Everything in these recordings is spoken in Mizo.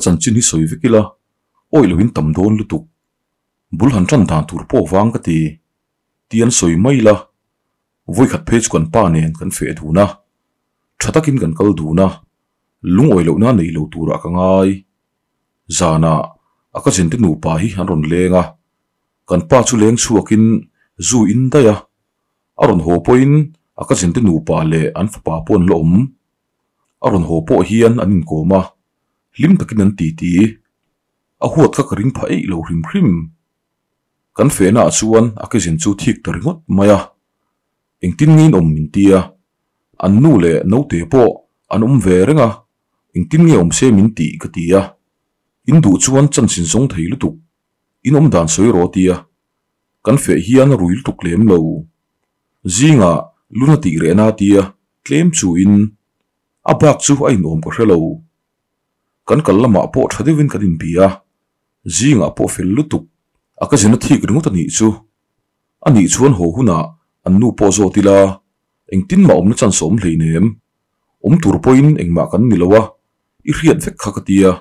chanchin hi sawi vek ila, awih loin tam dawn lutuk. Bul han tan dan tur pawh vang ka ti. Ti an sawi mai ila, vawikhat phei chu kan pa nen kan feh dun a, tha takin kan kal dun a, lungawi lohna nei lo turah ka ngai. Zanah a ka zinte nupa hi an rawn leng a, kan pa chu leng chhuakin zu in daih a, a rawn haw pawhin a ka zinte nupa leh an fapa pawh an la awm. A rawn haw pawh hian an inkawm a, hlim takin an titi. A huat kha ka ring pha eih lo hrim hrim. Kan fehna ah chuan a kezin chu thik ta ringawt mai a, engtin nge in awm min ti a, an nu leh naute pawh an awm ve reng a, engtin nge awm se min tih ka ti a, in duh chuan chance in zawng thei lutuk, in awm dan sawi rawh a ti a, kan feh hian a rui lutuk lem lo. Zingah luna tih rehna a ti a, tlem chu in a bak chu a inawm ka hre lo. Kan kal lamah pawh tha deuhin kan inbia a, zingah pawh fel lutuk. A ka zin a thik ringawt a nih chu. A nih chuan haw hunah an nu pawh zawt ila, engtin mah awmna chance a awm hleinem. Awm tur pawhin engmah kan ni lo a, i hriat vek kha ka tia.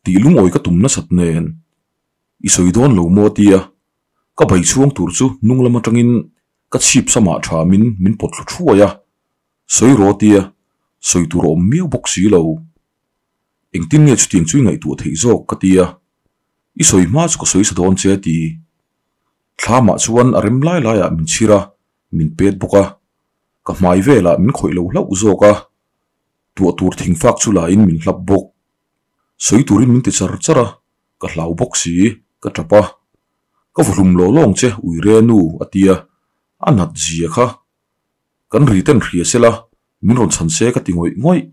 Tih lungawi ka tum nasat nen. I sawi dawn lo maw tia. Ka bai chhuang tur chu hnung lam atangin ka chhip samah thamin min pawt thlu thuai a. Sawi rawh tia, sawi tur a awm miau bawk si lo. Engtin nge chutiang chu i ngaihtuah theih zawk ka ti a, i sawi hma chu ka sawi sa dawn che a ti. Thlamah chuan a rem lai laiah min chhir a, min pet bawk a, ka hmai velah min khawih lo hlauh zawk a, tuah tur thingfak chu lain min hlap bawk. Sawi turin min ti char char a, ka hlau bawk si, ka tap a. Ka vuhlum lawh lawng che uire nu a ti a, a nat zia kha. Kan ri ten hria sela, min rawn chhan se ka ti ngawih ngawih.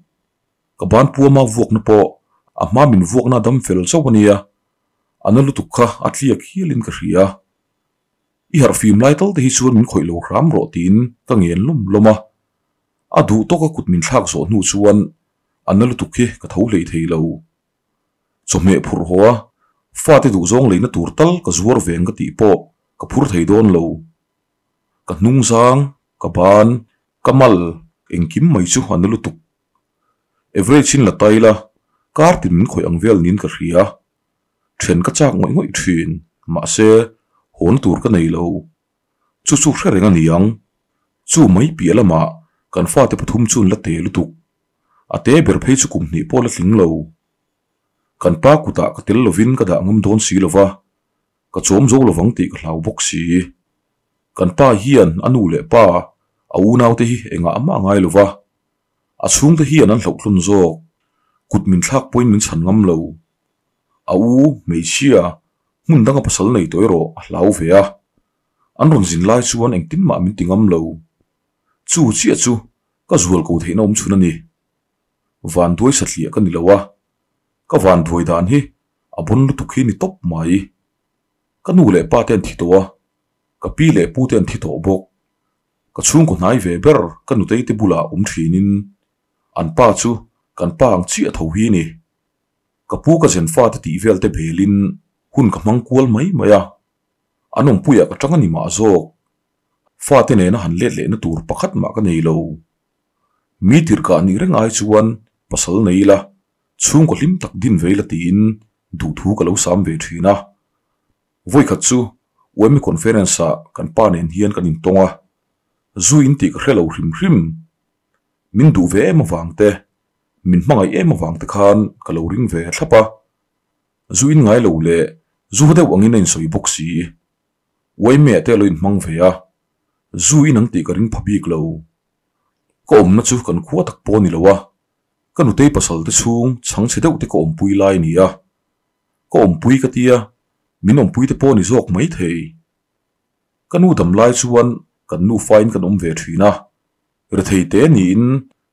Ka ban puama vuakna pawh a hma min vuakna dam fel chauh a nia, a na lutuk kha a tliak hialin ka hria. I harh fim lai tal te hi chuan min khawih lo hram rawh tiin ka ngen lawm lawm a. A duh tawka kut min thlak zawh hnu chuan a na lutuk hi ka tho hlei thei lo. Chawhmeh phurh haw a, fate duhzawng leina tur tal ka zuar veng ka tih pawh ka phur thei dawn lo. Ka hnung zang, ka ban, ka mal, engkim mai chu a na lutuk. Average in la tai la, kar tin min khawih ang vel niin ka hria. Then ka chak ngawih ngawih thin, mahse, hawn tur ka nei lo. Chu chu hre reng a ni ang. Chu mai piah lamah kan fate pathum chu an la te lutuk. A te ber phei chu kum hnih pawh la tling lo. Kan pa kutah ka tel lovin ka dah ngam dawn si lova, Ka chawm zo lovang tih ka hlau bawk si. Kan pa hian a nu leh pa, a unaute hi engah mah a ngai lo va. A chhungte hian an hlauhthlun zawk. Kut min thlak pawhin min chhan ngam lo. A u, hmeichhia, hmun danga pasal nei tawh erawh a hlau ve a. An rawn zin lai chuan engtin mah min ti ngam lo. Chu chiah chu ka zual ko theihna awm chhun a ni. Vanduai satliah ka ni lo a. Ka vanduai dan hi A bun lutuk hi ni tawp mai. Ka nu leh pa te an thi tawh a, ka pi leh pu te an thi tawh bawk. Ka chhungkaw hnai ve ber ka nutei te bulah awm thinin an pa chu kan pa ang chiah tho hi ni. Ka pu ka zen fate tih vel te belin hun ka hmang kual mai mai a, an awmpuiah ka tang a ni mah zawk. Fate nena han let lehna tur pakhat mah ka nei lo. Mi tirhkah nih reng ai chuan pasal nei ila Chhungkaw hlim tak din ve ila tiin duhthu ka lo sam ve thin a. Vawikhat chu UMI conference ah kan pa nen hian kan intawng a, zu in tih ka hre lo hrim hrim. Min duh ve em avang te, min hmangaih em avang te khan ka lo ring ve thlap a. Zu in ngai lo leh zu deuh angin a insawi bawk si. UMI ah te a lo inhmang ve a, zu in ang tih ka ring pha bik lo. Ka awmna chu kan khua tak pawh a ni lo a, Ka nutei pasal te chhung chhang chhe deuh te ka awmpui lai a ni a, ka awmpui ka tia, min awmpui te pawh a ni zawk mai thei. Ka nu dam lai chuan kan nufain kan awm ve thin a, rethei te niin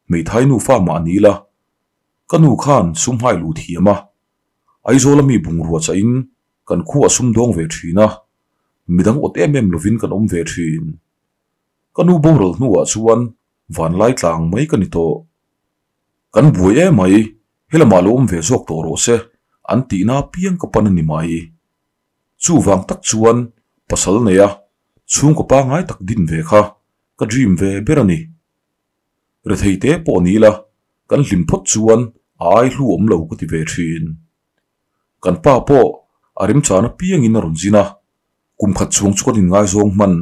hmeithai nufa mah a ni la, ka nu khan sumhai lu thiam a, Aizawla mi bungrua chahin kan khua a sumdawng ve thin a, midang awt em em lovin kan awm ve thin. Ka nu boral hnuah chuan Vanlai tlang mai ka ni tawh. Kan buai em mai, helamah lo awm ve zawk tawh rawh se, an tihna apiang ka pan a ni mai. Chuvang tak chuan pasal neia chhungkaw pangngai tak din ve kha ka dream ve ber a ni. Rethei te pawh ni ila, kan hlim phawt chuan a ai hlu awm lo ka ti ve thin. Kan pa pawh a remchana piangin a rawn zin a, kum khat chhung chu kan inngaizawng hman.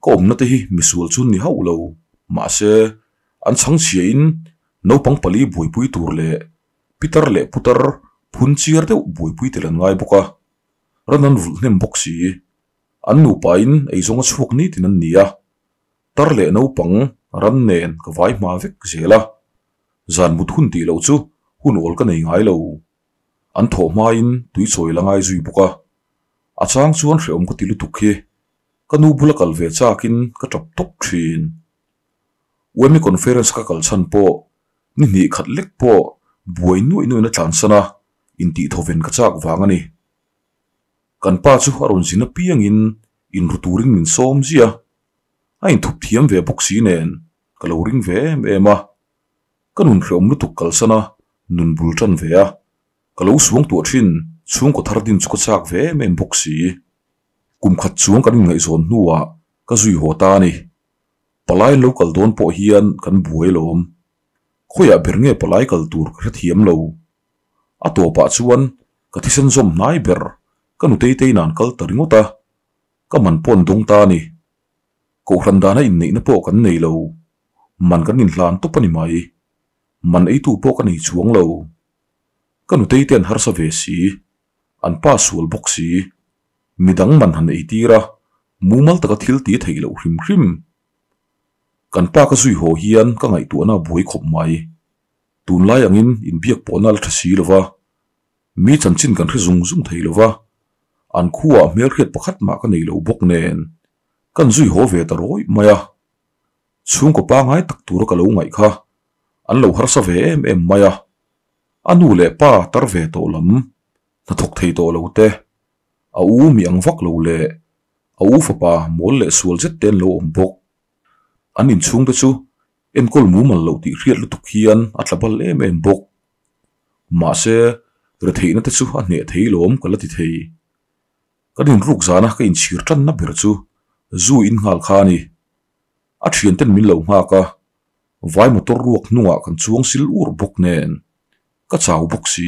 Ka awmna te hi misual chu ni hauh lo, mahse an chhangchhiain naupang pali buaipui tur leh pitar leh putar phun chiar deuh buaipui tel an ngai bawk a, ran an vulh hnem bawk si. An nupain eizawnga chhuak nitin an ni a, tar leh naupang ran nen ka vai hma vek zel a, zan mut hun tih loh chu hun awl ka nei ngai lo. An thawh hmain tui chawi la ngai zui bawk a, a chang chuan hrehawm ka ti lutuk hi ka nu bula kal ve chakin ka tap tawp thin. UME conference ka kal chhan pawh ni hnih khat lek pawh buai nuaih nuaih na tlansan a intih thawven ka chak vang a ni. Kan pa chu a rawn zin apiangin inru turin min sawm ziah a, a inthup thiam ve bawk si nen ka lo ring ve em em a. Ka nun hrehawm lutuk kalsan a, nun bul tan ve a, ka lo suang tuah thin chhungkaw thar din chu ka chak ve em em bawk si. Kum khat chuang kan inngaihzawn hnuah ka zui haw ta a ni. Palai an lo kal dawn pawh hian kan buai alawm. Khawiah ber nge palai kal tur ka hrethiam lo. A tawpah chuan ka thisen zawm hnai ber ka nutei nan kal ta ringawt a, ka man pawh an dawng ta a ni. Kohhran dana inneihna pawh kan nei lo. Man kan inhlan tawp a ni mai. Man eitu pawh ka nei chuang lo. Ka nutei te an harsa ve si, an pa sual bawk si. Midang man han eitir a, mumal taka thil ti theih loh hrim hrim. Kan pa ka zui haw hian ka ngaihtuahna a buai khawp mai. Tunlai angin inbiak pawhna la tha si lo va, mi chanchin kan hre zung zung thei lo va, an khuaah hmelhriat pakhat mah ka nei lo bawk nen kan zui haw ve ta rawih mai a. Chhungkaw pangai tak tura ka lo ngaih kha an lo harsa ve em em mai a, a nu leh pa tar ve tawh lam, hnathawk thei tawh lo te, a u mi ang vak lo leh a u fapa mawl leh sual zet te an lo awm bawk. An inchhungte chu enkawl mumal loh tih hriat lutuk hian a tla bal em em bawk. Mahse, retheihna te chu a hneh thei lawm ka la ti thei. Kan inruk zana ka inchhir tanna ber chu zu in nghal kha a ni. A thianten min lo nghak a, vai motor ruak hnungah kan chuang sil ur bawk nen, ka chau bawk si,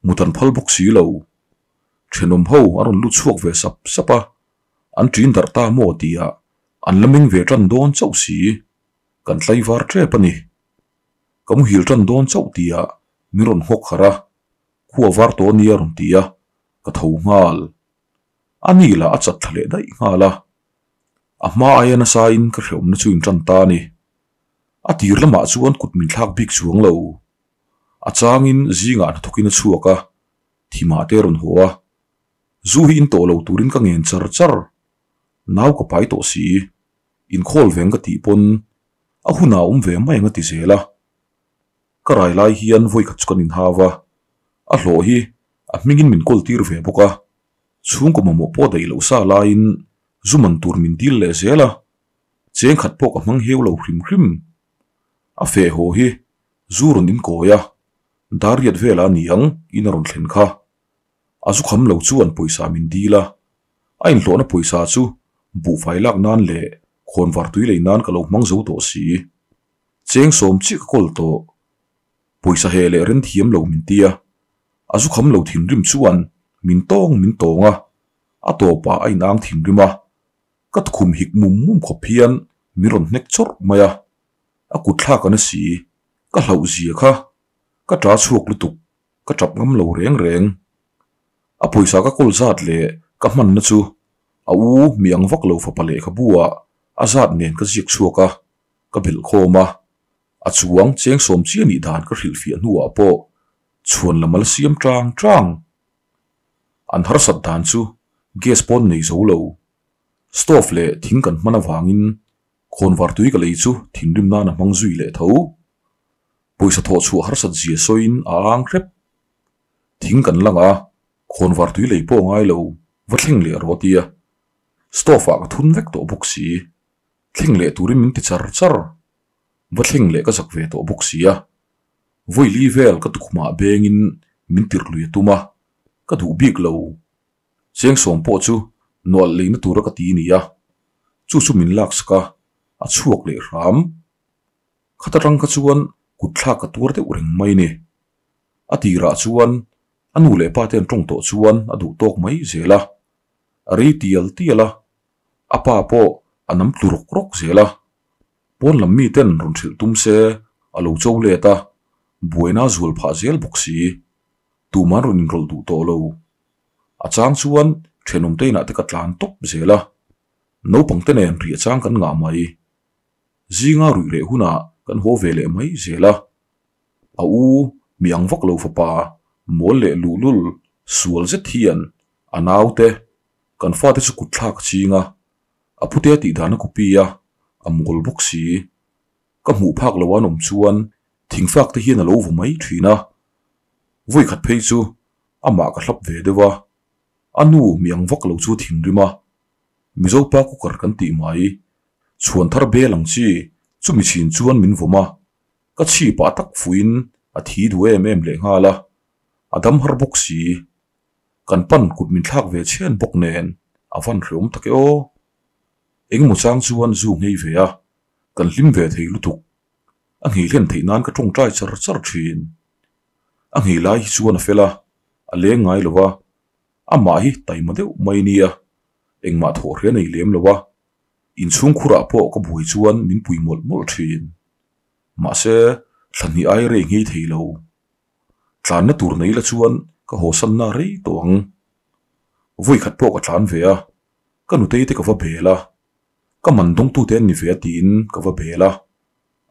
mut an phal bawk si lo. Thenawm ho an rawn lut chhuak ve sap sap a, an ṭin darh ta maw tihah an la meng ve ṭan dawn chauh si, kan tlaivar ṭep a ni. Ka muhil ṭan dawn chauh tihah min rawn nghawk harh a, khua var tawh a nia rawn ti a, ka tho nghal. A ni lah a chat thla leh daih nghal a. A hma aia nasain ka hrehawmna chu inṭan ta a ni. A tir lamah chuan kut min thlak bik chuang lo. A changin zingah hnathawkin a chhuak a, thimah te a rawn haw a. Zu hi in tawh lo turin ka ngen char char. Nau ka pai tawh si. Inkhawl veng ka tih pawn a hunah a awm ve mai ang a ti zel a. Ka rai lai hian vawi khat chu kan inhau a, a hlawh hi a hmingin min kawl tir ve bawk a, chhungkaw mamawh pawh daih loh sa laiin zu man tur min dil leh zel a, cheng khat pawh ka hmang heu lo hrim hrim. A feh haw hi zu rawn inkawi a, dar riat velah a ni ang in a rawn thlen kha. A zu kham lo chuan pawisa min dil a, a inhlawhna pawisa chu buhfai lak nan leh khawnvar tui lei nan ka lo hmang zo tawh si. Cheng sawm chiah ka kawl tawh. Pawisa heh leh ren thiam lo min ti a, a zu kham lo thinrim chuan min tawng min tawng a, a tawpah a inang thinrim a, ka tukhum hik mum mum khawp hian min rawn hnek chawrh mai a, a kut thlak a na si, ka hlauh zia kha, ka ta chhuak lutuk, ka tap ngam lo reng reng. A pawisa ka kawl zat leh ka hmanna chu a u mi ang vak lo fapa lehkhabu ah a zat nen ka ziak chhuak a. Ka belh khawm a, a chuang cheng sawm chiah nih dan ka hrilhfiah hnuah pawh chhuan lam a la siam tang tang. An harsat dan chu gas pawn nei zo lo. Stove leh thing kan hman avangin khawnvar tui ka lei chu thinrim nan a hmang zui leh tho. Pawisa thawh chhuah harsat zia sawiin a ang hrep. Thing kan lang a, khawnvar tui lei pawh ngai lo, va thleng leh rawh a ti a. Stove ah ka thun vek tawh bawk si. Thleng leh turin min ti char char. Va thleng leh ka zak ve tawh bawk si a. Vawi li vel ka tukhumah bengin min tirh lui a tum a, ka duh bik lo. Cheng sawm pawh chu nualh leina tura ka ti a ni a, chu chu min lak sak a, a chhuak leh hram. Khat atang kha chuan Kut thlak ka tuar deuh reng mai ni. A tirah chuan a nu leh pa te an tawng tawh chuan a duh tawk mai zel a. A rei tial tial a, a pa pawh a nam tlu rawk rawk zel a. Pawn lam miten rawn hrilh tum se a lo cho let a, buaina a zual phah zel bawk si. Tuman rawn inrawlh duh tawh lo. A chang chuan thenawmte inah te ka tlan tawp zel a, naupangte nen riah chang kan ngah mai. Zinga ruih reh hunah kan haw ve leh mai zel a. A u mi ang vak lo fapa mawl leh luhlul sual zet hian a naute kan fate chu kut thlak a ching a, a pute a tih dan a copy a, a mawl bawk si. Ka hmuh phak lo an awm chuan thingfak te hian a lo vaw mai thin a. Vawikhat phei chu amah ka hlap ve deuh a, a nu mi ang vak lo chu a thinrim a, Mizopa cooker kan tih mai, chhuan thar bel ang chi chumi chhin chuan min vawm a, ka chhipah tak fuiin a thi duh em em lehnghal a, a dam har bawk si. Kan pan kut min thlak ve chhen bawk nen a van hreawm tak e aw. Engemaw chang chuan zu nghei ve a, kan hlim ve thei lutuk. A nghei hlen theih nan ka tawngtai char char thin. A nghei lai hi chuan a fel a, a leng ngai lo a, amah hi taima deuh mai nia, engmah thawh hria nei lem lo a, inchhung khurah pawh ka buai chuan min pui mawlh mawlh thin. Mahse, thla hnih ai rei nghei thei lo. Tlanna tur nei la chuan ka hawsanna rei tawh ang. Vawi khat pawh ka tlan ve a, ka nutei te ka va bel a, ka man dawngtute an ni ve a tiin ka va bel a,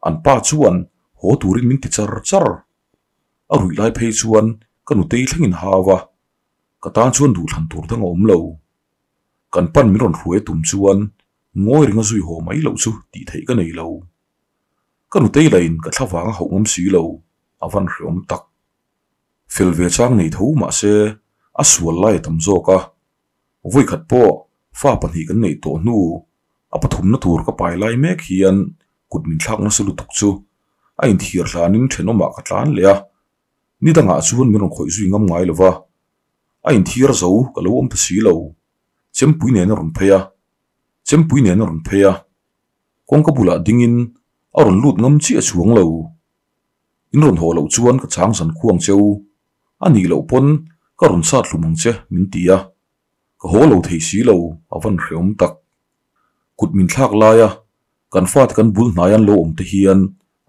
an pa chuan haw turin min ti char char. A ruih lai phei chuan ka nutei thlengin hau a, ka tan chuan duhthlan tur dang a awm lo. Kan pan min rawn hruai tum chuan ngawi ringa zui haw mai loh chu tih theih ka nei lo. Ka nutei lahin ka thla vang a hauh ngam si lo, a van hreawm tak. Fel ve chang nei tho mahse a sual lai a tam zawk a, vawikhat pawh fa pahnih kan neih tawh hnu a pathumna tur ka pai lai mek hian kut min thlak nasa lutuk chu a inthiar hlanin thenawmah ka tlan leh a, ni dangah chuan min rawn khawih zui ngam ngai lo va, a inthiar zo ka lo awm ta si lo, chempui nen a rawn phei a, chempui nen a rawn phei a. Kawngka bulah dingin a rawn lut ngam chiah chuang lo. In rawn haw loh chuan ka chang zan khuang che u, a nih loh pawn ka rawn sat hlum ang che min ti a, ka haw lo thei si lo a van hreawm tak. Kut min thlak laia kan fate kan bul hnai an lo awm te hian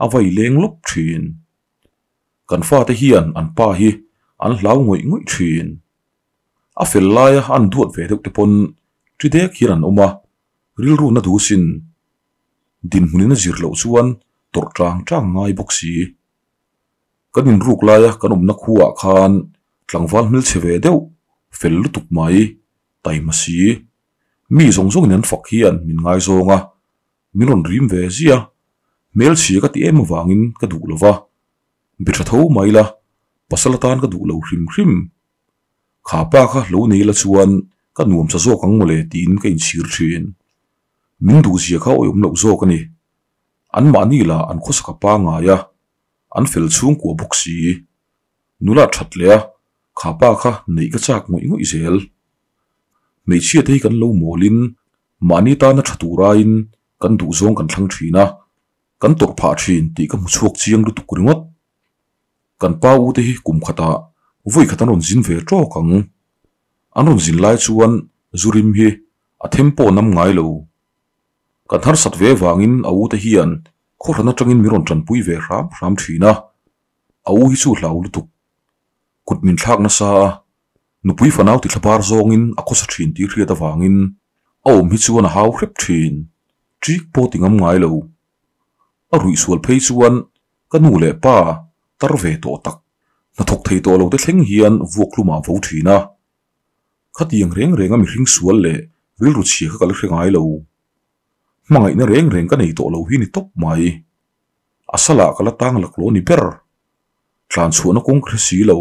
a vai leng lawp thin. Kan fate hian an pa hi an hlau ngawih ngawih thin. A fel laia an duat ve deuh te pawn ṭi dek hian an awm a, Rilru na duh sin. Dinhmunin a zir loh chuan tawrh tang tang ngai bawk si. Kan inruk laia kan awmna khuaah khan tlangval hmelchhe ve deuh, fel lutuk mai, taima si. Mi zawng zawngin an fak hian min ngaizawng a, min rawn rim ve zia. Hmelchhia ka ti em avangin ka duh lo va, be tha tho mai la, pasal atan ka duh lo hrim hrim. Kha pa kha lo nei la chuan ka nuam sa zawk ang mawle tiin ka inchhir thin. Min duhzia kha awih awm loh zawk a ni. An mahni lah an khawsaka pangai a, an fel chhungkua bawk si. Nula that leh a, kha pa kha neih ka chak ngawih ngawih zel. Hmeichhia te hi kan lo mawlin mahni tana tha tur aiin kan duhzawng kan thlang thin a, kan tawrh phah thin tih ka hmu chhuak chiang lutuk ringawt. Kan pa u te hi kum khatah vawi khat an rawn zin ve tawk ang. An rawn zin lai chuan zu rim hi a them pawh nam ngai lo. Kan harsat ve vangin a u te hian khawhran atangin min rawn tanpui ve hram hram thin a, a u hi chu hlau lutuk. Kut min thlak nasa a, nupui fanau ti thlabar zawngin a khawsa thin tih hriat avangin a awm hi chuan a hau hrep thin. Ṭik pawh ti ngam ngai lo. A ruih sual phei chuan Ka nu leh pa tar ve tawh tak, hnathawk thei tawh lo te thleng hian vuak hlumah vo thin a. Khatiang reng reng a mihring sual leh rilru chhia kha ka la hre ngai lo. Hmangaihna reng reng ka nei tawh lo hi ni tawp mai. A salah ka la tang laklawh ni ber. Tlan chhuahna kawng ka hre si lo.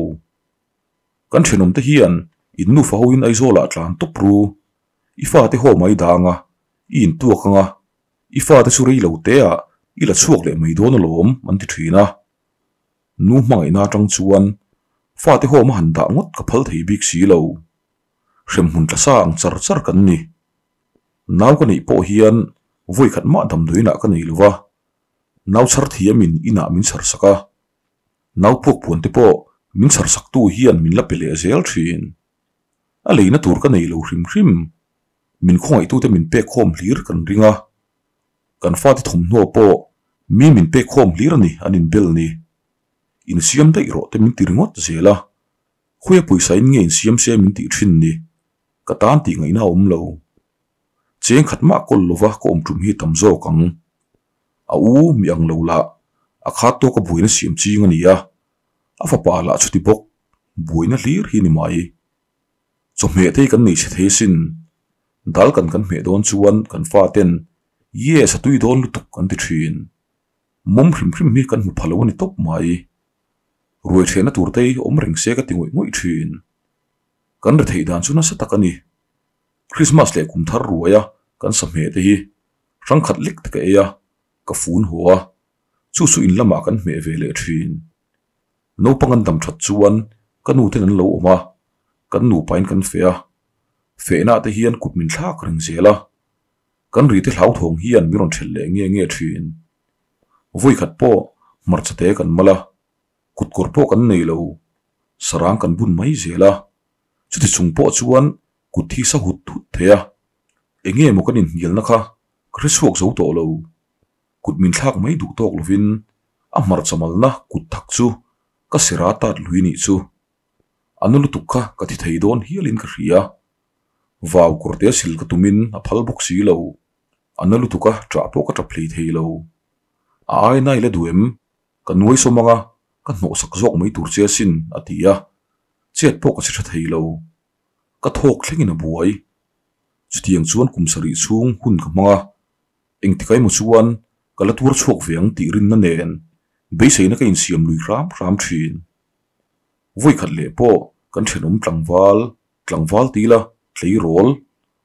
Kan thenawm te hian in nufa hoin Aizawlah tlan tawp ru. I fate haw mai dang a, i intuak ang a, I fate chu rei lo te ah i la chhuak leh mai dawn alawm an ti thin a. Nu hmangaihna atang chuan fate home a han dah ngawt ka phal thei bik si lo. Hremhmun tla sa ang char char kan ni. Nau ka neih pawh hian vawi khat mah damdawiinah ka nei lo va. Nau chhar thiamin inah min chhar sak a, nau puak puan te pawh min chhar saktu hian min la pe leh zel thin. A leina tur ka nei lo hrim hrim. Min khawngaihtute min pek khawm hlir kan ring a, kan fate thawmhnaw pawh mi min pek khawm hlir a ni an inbel ni. Insiam daih rawh te min ti ringawt zel a, khawi a pawisa in nge insiam se min tih thin ni, ka tan tih ngaihna a awm lo. Cheng khat mah kawl lova ka awm tum hi tam zawk ang. A u mi ang lo lah a khat tawka buaina siam ching a ni a, a fapa lah chuti bawk buaina hlir hi ni mai. Chawhmeh te hi kan nei chhe thei asin, dal kan kan hmeh dawn chuan kan faten Yes a tui dawn lutuk an ti thin. Mawm hrim hrim hi kan hmu pha lo a ni tawp mai. Ruai thehna tur te hi awm reng se ka ti ngawih ngawih thin. Kan retheih dan chu nasa tak a ni. Krismas leh kum thar ruaia kan sa hmeh te hi hrang khat lek te ka ei a, ka fun haw a, chu chu in lamah kan hmeh ve leh thin. Naupang an dam that chuan ka nu ten an lo awm a, kan nupain kan feh a, fehna te hian kut min thlak reng zel a, kan ri te hlauthawng hian min rawn thelh leh nge nge thin. Vawikhat pawh hmarcha te kan mal a, kutkawr pawh kan nei lo, sarang kan bun mai zel a, chuti chung pawh chuan kut hi sa hut hut thei a, eng nge maw kan inhnialna kha ka hre chhuak zo tawh lo. Kut min thlak mai duh tawk lovin a hmarcha malna kut thak chu ka sera tat lui nih chu. A na lutuk kha ka thi thei dawn hialin ka hria. Vau kawrte sil ka tumin a phal bawk si lo. A na lutuk a ṭah pawh ka ṭap hlei thei lo. A ai na i la duh em? Ka nuai sawm anga ka hnawhsak zawk mai tur che asin a ti a, chet pawh ka che ṭha thei lo. Ka thawk thlengin a buai. Chutiang chuan kum sarih chhung hun ka hmang a, engtik emaw chuan ka la tuar chhuak ve ang tih rinna nen beiseina ka insiam lui hram hram thin. Vawikhat leh pawh kan thenawm tlangval, tlangval ti ila tleirawl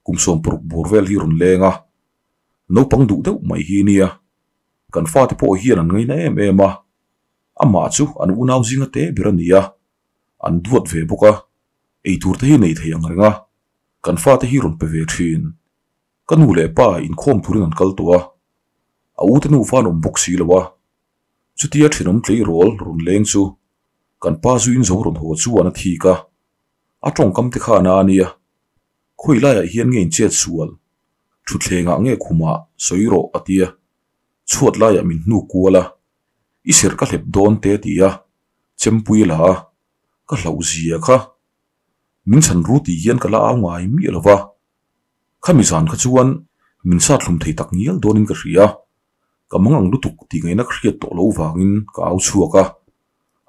kum 16 bawr vel hi rawn leng a, naupang duh deuh mai hi nia. Kan fate pawh hian an ngaina em em a, amah chu an unau zinga te ber a ni a, an duat ve bawk a, eitur te hi nei thei ang reng a, kan fate hi rawn pe ve thin. Ka nu leh pa inkhawm turin an kal tawh a, a ute nu fa an awm bawk si lo a, chutia thenawm tleirawl rawn leng chu kan pa zuin zo rawn haw chuan a thik a, a tawngkam te kha a na a nia, khawi laiah hian nge inchet sual, thutthlengah nge khumah sawi rawh a tia, chhuat laiah min hnuk kual a, i serh ka hlep dawn te a ti a, chempui a la a, ka hlauh zia kha. Min chhan ru tih hian ka la au ngai miah lo va, khami zan kha chuan min sat hlum thei tak ngial dawnin ka hria, ka mang ang lutuk tih ngaihna ka hriat tawh lo vangin ka au chhuak a,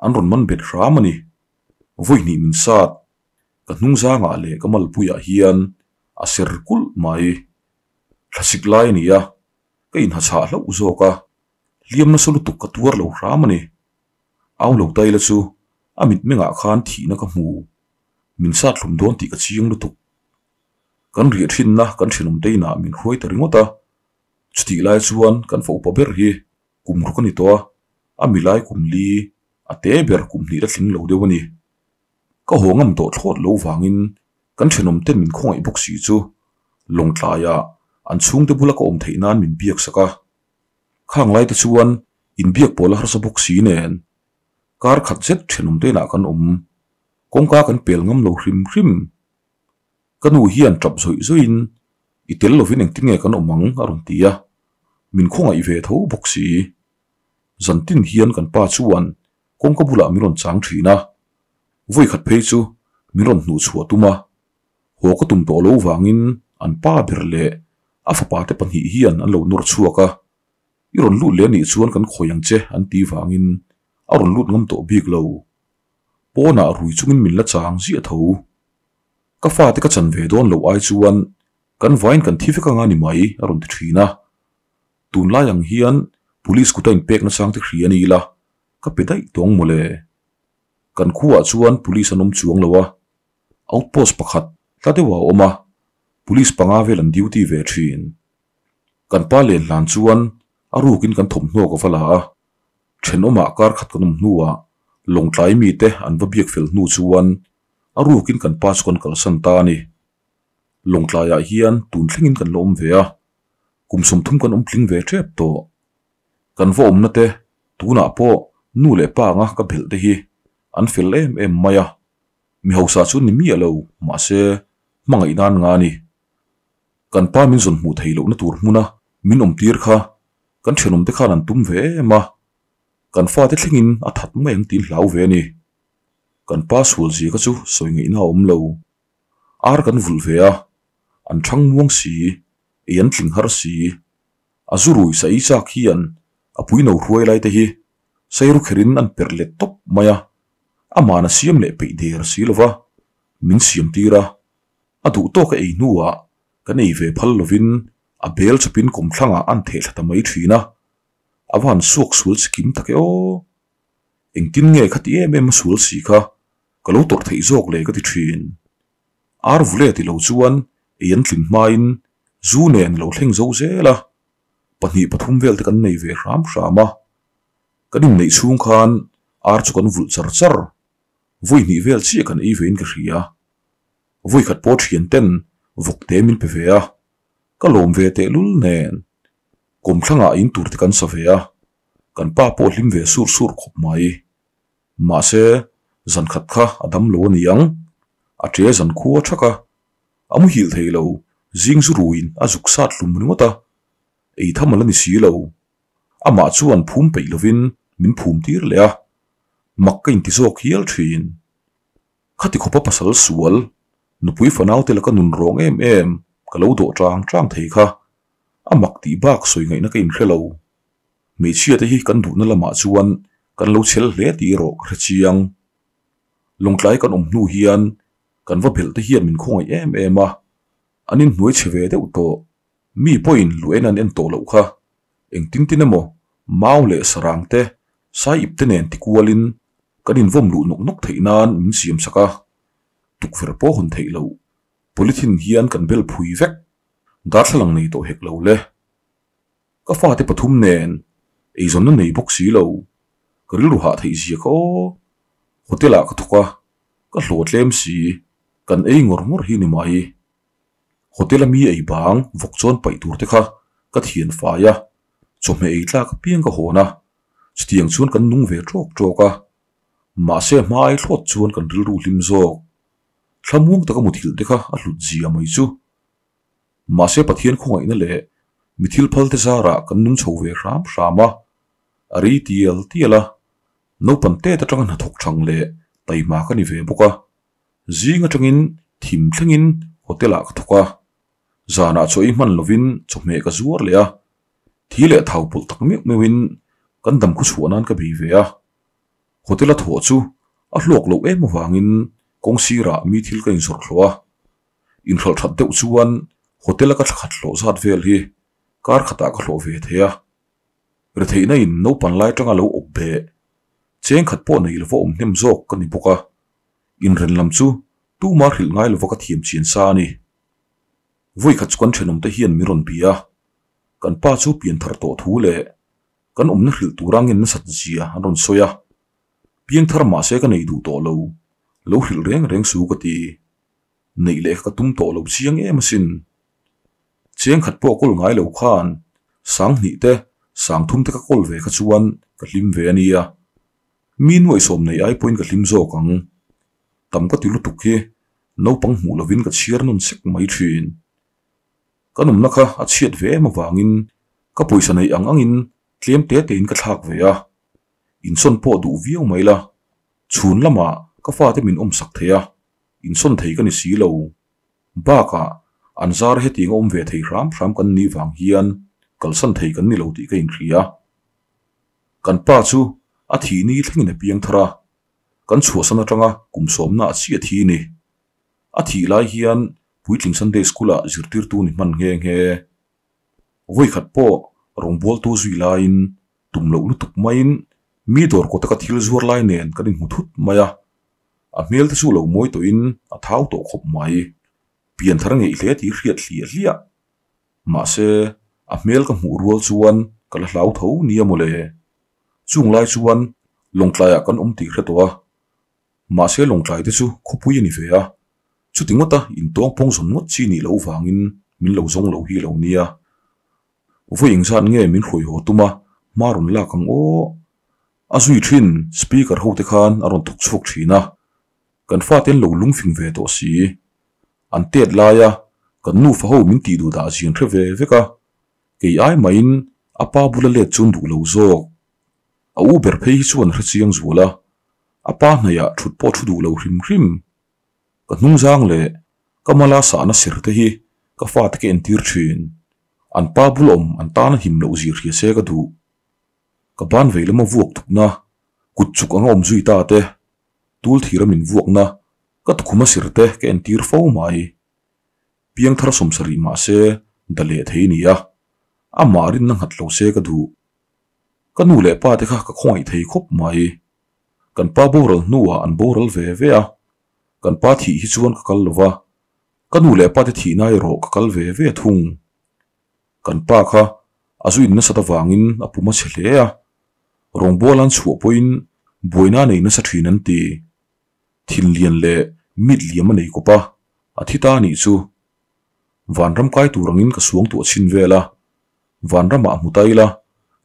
an rawn man bet hram a ni. Vawi hnih min sat, ka hnung zangah leh ka malpuiah hian a ser kulh mai. Thlasik lai a ni a, ka inhachhah hlauh zawk a, hliam nasa lutuk ka tuar lo hram a ni. Au lo taila chu a mitmengah khan thihna ka hmu, min sat hlum dawn tih ka chiang lutuk. Kan riah thinna kan thenawmte inah min hruai ta ringawt a, chutih lai chuan kan fa upa ber hi kum ruk a ni tawh a, a milai kum li a te ber kum hnih la tling lo deuh a ni. Ka haw ngam tawh thlawt lo vangin kan thenawmten min khawngaih bawk si chu Lawngtlaiah an chhungte bula ka awm theih nan min biak sak a. Khang lai te chuan inbiak pawl a harsa bawk si nen kar khat zet thenawmte inah kan awm. Kawngka kan pel ngam lo hrim hrim. Ka nu hian tap zawih zawihin i tel lovin engtin nge kan awm ang a rawn ti a, min khawngaih ve tho bawk si. Zantin hian kan pa chuan kawngka bulah min rawn chang thin a, vawi khat phei chu min rawn hnuh chhuah tum a, haw ka tum tawh lo vangin an pa ber leh a fapa te pahnih hian an lo nawr chhuak a, i rawn lut leh anih chuan kan khawi ang che an ti vangin a rawn lut ngam tawh bik lo. Pawnah rui chungin min la chang ziah tho. Ka fate ka chan ve dawn loh ai chuan kan vain kan thi vek anga ni mai a rawn ti thin a. Tunlai ang hian police kuta inpek nachang te hria ni ila ka pe daih tawng mawle. Kan khuaah chuan police an awm chuang lo a, outpost pakhat tla deuh a awm a, police panga vel an duty ve thin. Kan pa len hlan chuan a rukin kan thawmhnaw ka va la a, thenawmah kar khat kan awm hnuah Lawngtlai mite an va biak fel hnu chuan a rukin kan pa chu kan kalsan ta a ni. Lawngtlaiah hian tun thlengin kan la awm ve a, kum 30 kan awm tling ve tep tawh. Kan va awmna te tunah pawh nu leh pa anga ka belh te hi an fel em em mai a, mi hausa chu ni miah lo mahse hmangaih nan nga ni. Kan pa min zawn hmuh theih lohna tur hmuna min awm tir kha kan thenawm te khan an tum ve em a, kan fate thlengin a that mai ang tiin hlau ve a ni. Kan pa sual zia kha chu sawi ngaihna a awm lo. Ar kan vulh ve a, an thang muang si, ei an tling har si. A zu rui sa ei chak hian a pui no hruai lai te hi sairu kherin an perh let tawp mai a, ama'n a siam leh peih der si lo va, min siam tir a. A duh tawk a ei hnuah kan ei ve phal lovin a bel chawpin kawmthlangah an theh thla ta mai thin a, a va han suak sual chikim tak e aw. Engtin nge khati em em a sual si kha ka lo tawrh theih zawk le ka ti thin. Ar vule ti lo chuan ei an tlin hmain zu nen lo thleng zo zel a, pahnih pathum vel te kan nei ve hram hram a. Kan inneih chhung khan ar chu kan vulh char char, vawi hnih vel chiah kan ei vein ka hria. Vawi khat pawh thian ten vawk te min pe ve a, ka lawm ve tehlul nen kawmthlangah in tur te kan sa ve a, kan pa pawh hlim ve sur sur khawp mai. Mahse, zan khat kha a dam lo a ni ang. A ṭe zan khua ṭhak a, a muhilh thei lo, zing zu ruin a zuk sat hlum ringawt a, ei tham a la ni si lo. Amah chuan phum peih lovin min phum tir leh a, mak ka inti zawk hial ṭhin. Khati khawpa pasal sual, nupui fanaute laka nun rawng em em ka lo dawh ṭang ṭang thei kha, a mak tih bak sawi ngaihna ka inhre lo. Hmeichhia te hi kan duhna lamah chuan kan lo chhel hle tih erawh ka hre chiang. Lawngtlai kan awm hnu hian kan va belh te hian min khawngaih em em a, an inhnuai chhe ve deuh tawh. Mi pawhin lu en an en tawh loh kha. Engtin tin emaw mau leh sarang te, sai ip te nen tikualin kan invawm luh nawk nawk theih nan min siam sak a, tukverh pawh hawn theih loh polythene hian kan bel phui vek. Darthlalang nei tawh hek lo le. Ka fate pathum nen eizawnna nei bawk si lo, ka rilru hah theih zia kha aw. Hotel ah ka thawk a, ka hlawh tlem si, kan ei ngawr ngawr hi ni mai. Hotel a mi ei bang vawk chuan paih tur te kha ka thian fai a, chawhmeh ei tlak apiang ka hawn a, chutiang chuan kan nung ve tawk tawk a. Mahse a hma ai thlawt chuan kan rilru hlim zawk. Thlamuang taka muthilh te kha a hlut zia mai chu. Mahse Pathian khawngaihna leh mi thil phal te zarah kan nung chho ve hram hram a, a rei tial tial a, naupang tet atanga hnathawk thang leh taima ka ni ve bawk a, zing atangin thim thlengin hotel ah ka thawk a, zanah chaw ei hman lovin chawhmeh ka zuar leh a, thi leh thau pawlh tak meuh meuhin kan dam khaw chhuah nan ka bei ve a, hotel a thawh chu a hlawk loh em avangin kawng sirah mi thil ka inzawrh hlawh a. Inhralh that deuh chuan hotel a ka thla khat hlawh zat vel hi kar khatah ka hlawh ve thei a. Retheihna in naupan lai atanga lo awp beh cheng khat pawh nei lova awm hnem zawk ka ni bawk a, inren lam chu tuma hrilh ngai lova ka thiam chian sa a ni. Vawi khat chu kan thenawmte hian min rawn bia a, kan pa chu pian thar tawh thu leh kan awmna hrilh tura ngen nasat zia an rawn sawi a, piangthar mahse ka nei duh tawh lo, lo hrilh reng reng su ka ti. Neih leh ka tum tawh lo chiang em asin. Cheng khat pawh kawl ngai lo khan Sanghnih te, Sangthum te ka kawl ve kha chuan ka hlim ve a nia. Mi nuaihsawm nei ai pawhin ka hlim zawk ang. Tam ka ti lutuk hi naupang hmuh lovin ka chhiar nawn sek mai thin. Kan awmna kha a chhiat ve em avangin ka pawisa neih ang angin tlem te tein ka thlak ve a. Insawn pawh duh viau mai la, chhun lamah ka fate min awmsak thei a. Insawn thei ka ni si lo. Bakah, an zar hetiang a awm ve thei hram hram kan nih vang hian kalsan thei kan ni lo tih ka inhria. Kan pa chu a thih ni thlengin a piang thar a, kan chhuahsan atanga kum sawmna a chiah thi ni. A thih lai hian puitling Sunday School-ah zirtirtu ni hman nghe nghe. Vawi khat pawh rawngbawltu zui laiin tum loh lutuk maiin mi dawr kawta ka thil zuar lai nen kan inhmu thut mai a. A hmel te chu lo mawi tawhin a thau tawh khawp mai. Pian thar ngeih hle tih hriat hliah hliah. Mahse, a hmel ka hmuh rual chuan ka la hlau tho nia mawle. Chung lai chuan Lawngtlaiah kan awm tih hre tawh a. Mahse Lawngtlai te chu khawpui a ni ve a. Chuti ngawta intawng pawng zawn ngawt chi nih loh vangin min lo zawng lo hi lo nia. Vawi engzat nge min hruai haw tum a, hma rawn lak ang aw. A zui thin speaker ho te khan a rawn thawk chhuak thin a, kan fate an lo lungfing ve tawh si. An tet laia kan nufa ho min tih duh dah zin hre ve vek a, kei ai mahin a pa bula let chu an duh lo zawk. A u ber phei hi chuan a hre chiang zual a, a pa hnaihah thut pawh thu duh lo hrim hrim. Ka hnungzang leh ka mala sahna ser te hi ka fate ka entir thin. An pa bul awm an tana him loh zir hria se ka duh. Ka ban vei lama vuak tukna, kut chuk anga awm zui ta te, tul thira min vuakna, ka tukhuma ser te ka entir fo mai. Piangthar sawmsarih mah se da leh thei ni a, amah rinna nghat lo se ka duh. Ka nu leh pa te kha ka khawngaih thei khawp mai. Kan pa boral hnuah an boral ve ve a, kan pa thih hi chuan ka kal lo va, ka nu leh pa te thihna erawh ka kal ve ve thung. Kan pa kha a zu in nasat avangin a pum a chhe hle a, rawngbawl an chhuah pawhin buaina a nei nasa thin an ti. Thinlian leh mit liam a nei kawp a, a thi ta a nih chu. Vanram kai tur angin ka suang tuah chhin vel a, vanramah hmu ta ila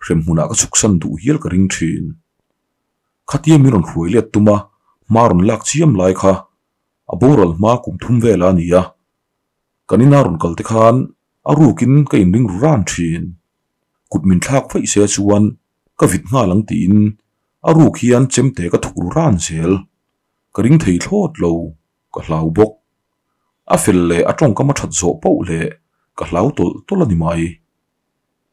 hremhmunah ka chhuksan duh hial ka ring thin. Khatia min rawn hruai let tum a, hma rawn lak chiam lai kha a boral hma kum thum vel a ni a. Kan ina rawn kal te khan a rukin ka inring ru ran thin. Kut min thlak vaih se chuan ka vit nghal ang tiin a ruk hian chemte ka thuk ru ran zel. Ka ring thei thlawt lo, ka hlau bawk. A fel leh a tawngkam a that zawh poh leh ka hlau tawlh tawlh a ni mai.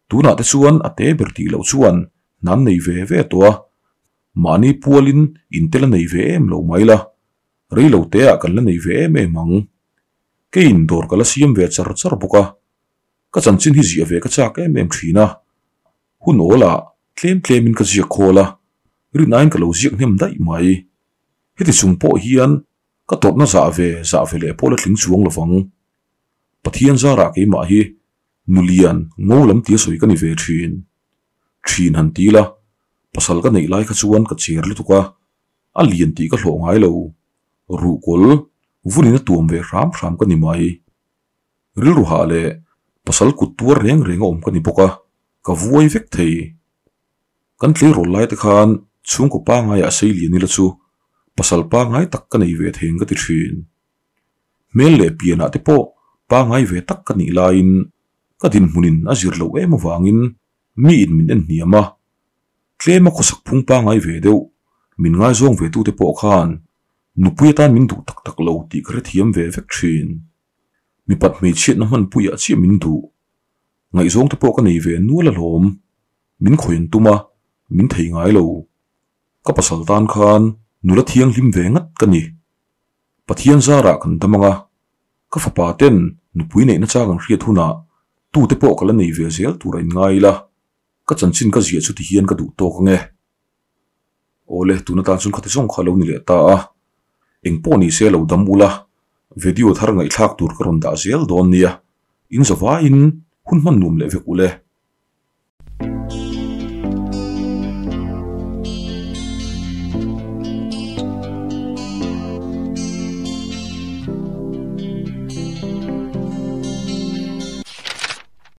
Tunah te chuan a te ber tih loh chuan hnan nei ve ve tawh a, mahni pualin intel a nei ve em lo mai la, rei lo teah kan la nei ve em em ang. Keiin dawr ka la siam ve char char bawk a, ka chanchin hi ziah ve ka chak em em thin a, hun awlah tlem tlemin ka ziak khawl a, rinaiin ka lo ziak hnem daih mai. Heti chung pawh hian Ka tawrhna zah ve zah ve leh pawh la tling chuang lovang. Pathian zarah keimah hi nulian ngo lam tia sawi ka ni ve thin. Thin han ti la, pasal ka neih lai kha chuan ka cher lutuk a, a lian tih ka hlawh ngai lo. Ruhkawl vunin a tuam ve hram hram ka ni mai. Rilru hah leh pasal kut tuar reng reng a awm ka ni bawk a, ka vuai vek thei. Kan tleirawl lai te khan chhungkaw pangaiah sei lian ila chu pasal pangai tak ka nei ve thei ang ka ti thin. Hmel leh pianah te pawh pangai ve tak ka nih laiin ka dinhmunin a zir loh em avangin miin min en hniam a, tlema khawsak phung pangai ve deuh min ngaizawng ve tute pawh khan nupui atan min duh tak tak lo tih ka hrethiam ve vek thin. Mipat hmeichhiatna hmanpuiah chiah min duh. Ngaihzawng te pawh ka nei ve nual alawm. Min khawi an tum a, min thei ngai lo. Ka pasal tan khan nula thianghlim ve ngat ka ni. Pathian zarah kan dam ang a, ka fapa ten nupui neihna chang an hriat hunah tute pawh ka la nei ve zel tur a inngai ila, ka chanchin ka ziah chu tihian ka duh tawk ang e. Awle, tuna tan chuan khati zawng kha a lo ni leh ta a, eng pawh ni se lo dam ula, video thar ngaihthlak tur ka rawn dah zel dawn nia, in zavaiin hun hman nuam leh vek ule.